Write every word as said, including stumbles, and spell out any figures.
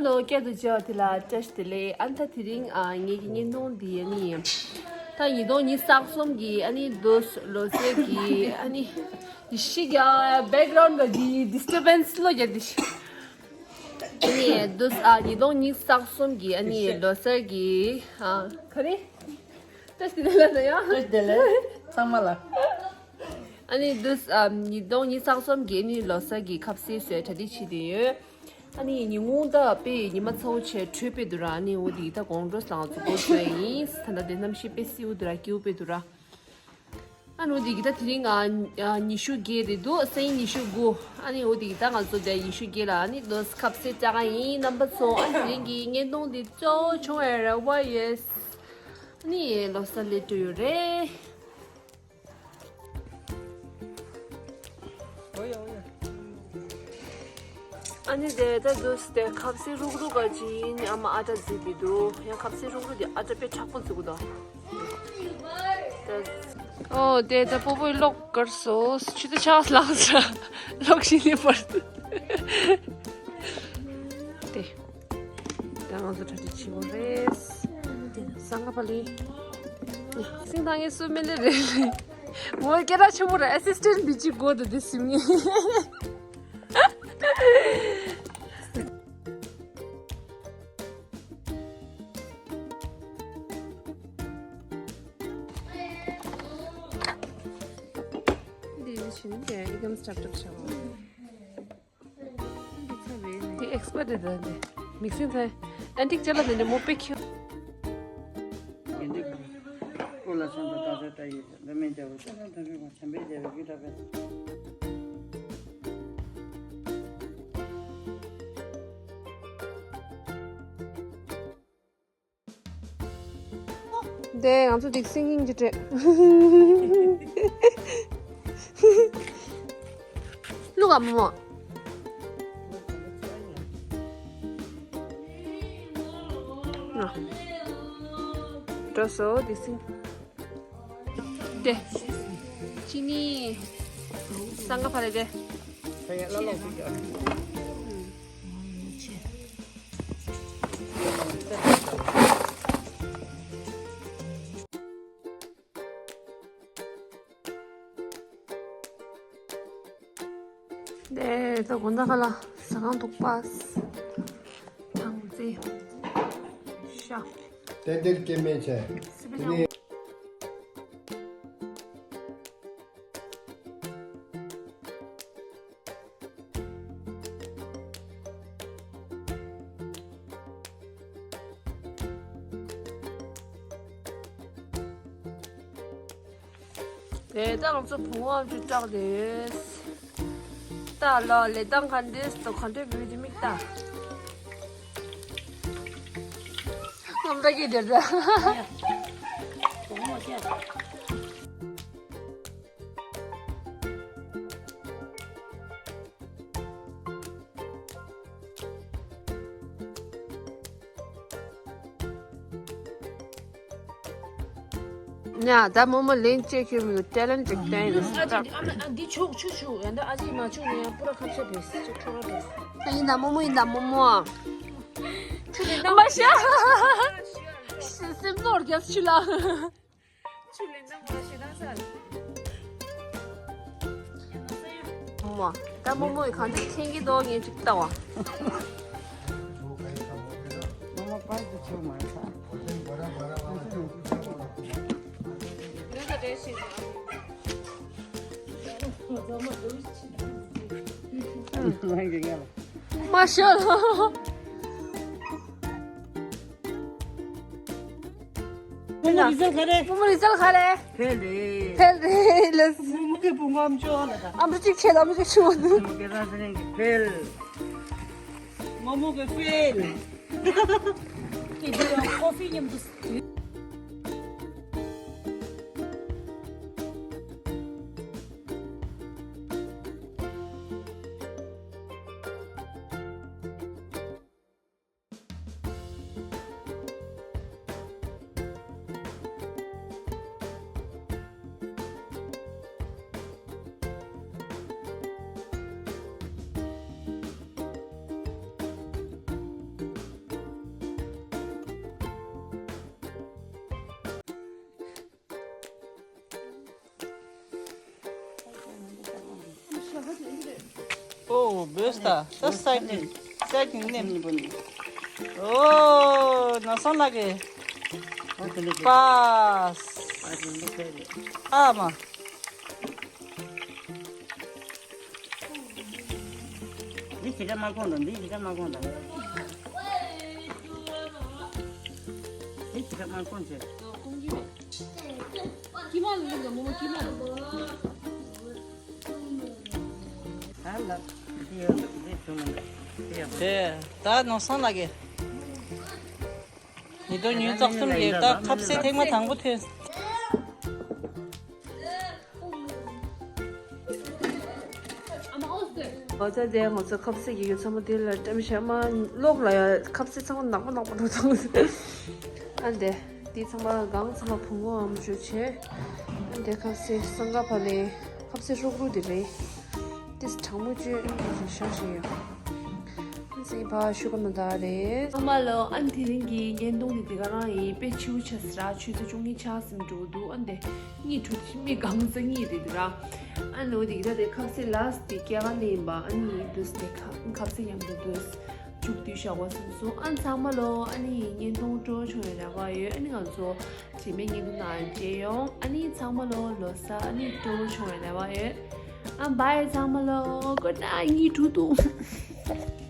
ལོ་བསྐྱར་དུ་མཇལ་བ་དེ་ལ་བཀྲ་ཤིས་བདེ་ལེགས། ཨ་ནི་ད་དེ་རིང་ཨ་ངེད་ཀྱི་བརྙན་ཐུང་འདི་ཨ་ནི་ད་ཉིས་སྟོང་ཉི་ཤུ་རྩ་གསུམ་གྱི་ཨ་ནི་དུས་ལོ་གསར་གྱི་ཨ་ནི་འདི་ཤི་ག་བེག་གྷ་རའུན་ག་འདི་ཌིས་ཊར་བེན་སི་ལོ་རྒྱག་འདི་ཤི། ཨ་ནི་དུས་ཨ་ཉིས་སྟོང་ཉི་ཤུ་རྩ་གསུམ་གྱི་ཨ་ནི་ལོ་གསར་གྱི་ཨ་ག་རེ། བཀྲ་ཤིས་བདེ་ལེགས་ལ་ཡ། བཀྲ་ཤིས་བདེ་ལེགས་ཚང་མ་ལ། ཨ་ནི་འདི་ཨ་ཉིས་སྟོང་ཉི་ཤུ་རྩ་གསུམ་གྱི་ཨ་ནི་ལོ་གསར་གྱི་ཁ་ཟས་བཟོས་གྲ་སྒྲིག་བྱེད་དེ་ཡོད། ཨ་ནི་ཉིན་གུང་ད་དཔེ་ཉི་མ་ཚ་བོ་བྱས་དྲོད་དཔེ་འདུག་ར། ཨ་ནི་འོ་དེ་ད་དགོང་དྲོ་ལངས་ཚོ་སྒོ་ཕྱེ་ཡིན། ད་ད་དེ་གནམ་གཤིས་དཔེ་བསིལ་བོ་འདུག་ར། སྐྱིད་པོ་དཔེ་འདུག་ར། ཨ་ནི་འོ་དེ་གི་ད་དེ་རིང་ཨ་ཉི་ཤུ་བརྒྱད་རེད་འདུག་སང་ཉིན་ཉི་ཤུ་དགུ། ཨ་ནི་འོ་དེ་གི་ད་ང་ཚོ་དེ་ཉི་ཤུ་བརྒྱད་ལ་ཨ་ནི་ལོ་ཁ་ཟས་བཅག་ག་ཡིན། རྣམ་པ་ཚོ་ཨ་ནི་དེ་རིང་གི་བརྙན་ཐུང་འདི་གཙོ་བོ་བྱུང་བའི་རེ་བ་ཡོད། ཨ་ནི་ལོ་གསར་སླེབས་འགྲོ་ཡོད་རེད། ཨ་ནི་དེ་ད་འདུག་སེ་དེ་ཁ་ཟས་རུག་རུག་ག་ཅིག་ཡིན། ཨ་མ་ཨ་ཊ་བརྫིས་པའི་འདུག་ཡང་ཁ་ཟས་རུག་རུག་དེ་ཨ་ཊ་དཔེ་མཁྲེགས་པོ་བརྫིས་གི་འདུག་ཨོ་དེ་ད་སྤོ་བོའི་གློག་དཀར་སོ། ཆུ་ཚོད་ཆགས་ལངས་ས་གློག་ཤིང་ནས་བར་དུ་དེ། ད་ང་ཚོ་གྲ་སྒྲིག་བྱེད་དགོས་རེད། སང་ག་པ་ལི། སིང་ཐང་ངའི་སུ་མེ་ལེ་རེད། མོ་སྐད་གྲགས་ཆེན་པོ་རེད། ཨེ་སིས་ཊེན་ཊི་བི་ཅི་གོ་དུ་དེ་སིམ་ངེ། འདི་ནི་ཆུ་ནི་དེ་ཨི་ཀམ་སི་ཊག་ཊར་བྱ་བ། འདི་ཨེག་སི་པར་ཊི་རེད་ད། འདི་མིག་སིན་ཚེ་ཨན་ཊིག་ཅ་ལག་འདི་འདྲ་མོ་པེ་ཁྱོད། ཡིན་འདི་ཀུ་ལ་ཆང་ད་ད་ད་ད་ཡོད་ཅག་འདི་མིན་རྒྱལ་པོ་ཅག་ད་ད་རེད་པ། བྱམས་པའི་རྒྱལ་པོ་གི་ད་པེ། དེ་ང་ཚོ་འདི་སིང་གིང་གི་སྤྲད། བླུག་ག་མོ། འགྲོ་སོ་འདི་སིང་། དེ། ཅི་ནི། སང་ག་ཕ་རེ་དེ། དེ་ད་དགོང་དག་ཁ་ལ་ཟ་ཁང་འདུག་པ། ཐང་རྩེ། ཤ། ཏན་ཏན་སྐྱེ་དམན་བྱས། སི་པན་དེ་ནས། དེ་ད་ང་ཚོ་བུ་མོ་ཨམ་ཅོག་སྐྲག་དེས། ད་ལོ་ལས་སྟངས་ག་འདྲས་སོ་ག་འདྲས་བུད་དེ་མིག་ལྟ། ངམ་ད་གི་དེར་ད། བུ་མོ་ཤ། ཉ་ད་མོ་མོ་ལན་ཅེ་ཁྱོད་མི་ཊེ་ལེན་ཊི་ཅིག་བསྟན་ཡོད་ཨ་ཅེ། ཨ་མ་ཨ་འདི་ཆུ་ཆུ་ཆུ་ཡང་ད་ཨ་ཅེ་མ་ཆུ་ནི་ཡང་པུ་ར་ཁབ་ཆ་བེས་ཆུ་ཁྲོ་ར་བེས། ཨ་ཡིན་ད་མོ་མོ་ཡིན་ད་མོ་མོ། ཆུ་ལེན་ད་མ་ཤ། སེམས་ནོར་རྒྱབ་ཆུ་ལ། ཆུ་ལེན་ན་ང་ཞེ་སྡང་ས་རེད། མོ། ད་མོ་མོ་ཡི་གང་ཅི་ཁེངས་ཀྱི་འདུག་ངས་ཅིག་ལྟ་བ། མོ་མོ་པར་དུ་ཆུ་མ་ས། མ་ཤ་ལ། མོ་མོ་རི་ཛལ་ག་རེ། མོ་མོ་རི་ཛལ་ག་རེ། ཕེལ་རེད། ཕེལ་རེད་ལ། མོ་མོ་གི་བུ་ངོམ་ཅོ་ལ་ད། ཨམ་རི་ཅིག་ཆེ་ལ་མོ་ཅིག་ཆུ་བ་འདུག་མོ་མོ་གི་ར་ཟ་ནེ་གི་ཕེལ། མོ་མོ་གི་ཕེལ། དེ་དུས་ཡང་ཀོ་ཕི་མཉམ་དུ། ཨོ་བོས་ད་ད་སའི་ཀིང་སའི་ཀིང་ནེམ། ཨོ་ནོ་སོང་ལ་གེ་པཱས། ཨ་མ། འདི་ཞིག་ཀ་མ་གོང་དང་འདི་ཞིག་ཀ་མ་གོང་དང་། འདི་ཞིག་ཀ་མ་གོང་ཆེ། ཀི་མ་ལ་ལུག་ག་མོ་མོ་ཀི་མ་ལ། ད་ལ་འདི་ཡོད་འདུག་འདི་བྱུང་མི་འདུག་འདི་ཡོད། དེ་ད་ནོ་སོང་ལ་གེ། ཉི་དོ་ཉུང་ཙག་ཙུམ་ཡོད་ད་ཁབ་སེ་ཐེངས་མ་དང་པོ་ཐོན། ཨོ་ཙི་དེ་ང་ཚོ་ཁབ་སེ་གི་ཡོད་ཚང་མ་དེ་ལ་བཀྲམ་བཞག་མ་ལོག་ལ་ཡ་ཁབ་སེ་ཚང་མ་ནག་པོ་ནག་པོ་འགྲོ་ཚང་མ། ཨ་འདེ་དེ་ཚང་མ་གང་ཚང་མ་བུང་བ་ཨམ་ཅོག་བྱས། ཨ་འདེ་ཁབ་སེ་སང་ག་ཕ་ལེ་ཁབ་སེ་ཧྲོག་རུ་དེ་རེད། དེ་གྲང་མོ་བཅོས་ཨ་འདེ་ཞག་ཞིག་ཡོད། སེ་ཕ་ཤུ་ག་ན་ད་རེད། ཨ་མ་ལོ། ཨ་ནི་དེ་རིང་གི་བརྙན་ཐུང་འདི་འདི་ག་རང་ཡིན། དཔེ་ཕྱི་པོ་ཆགས་སི་ར། ཆུ་ཚོད་བཅུ་གཉིས་ཆགས་སི་འགྲོ་འདུག་ཨ་འདི་གཉིད་ཁུག་མི་གང་ས་གཉིད་རེད་འདི་ར། ཨ་ནི་འོ་འདི་གི་ད་དེ་ཁབ་སེ་ལ་སི་དེ་སྐྱེ་ག་ལེན་པ། ཨ་ནི་འདུག་སེ་ཁ་ཁབ་སེ་མཉམ་དུ་འདུག་སེ་མཇུག་བསྡུས་བཞག་པ་སོང་སོང་། ཨ་ནི་ཚང་མ་ལོ། ཨ་ནི་བརྙན་ཐུང་སྤྲོ་བྱུང་ཡོད་རེ་བ་ཡོད། ཨ་ནི་ང་ཚོ་རྗེས་མའི་བརྙན་ཐུང་ནང་མཇལ་ཡོང་། ཨ་ནི་ཚང་མ་ལོ་ལོ་གསར་ཨ་ནི་སྤྲོ་བྱུང་ཡོད་རེ་བ་ཡོད། ཨ་བྷའི་ཚང་མ་ལོ། གོ་ད་གཉིད་ཁུག་འདུག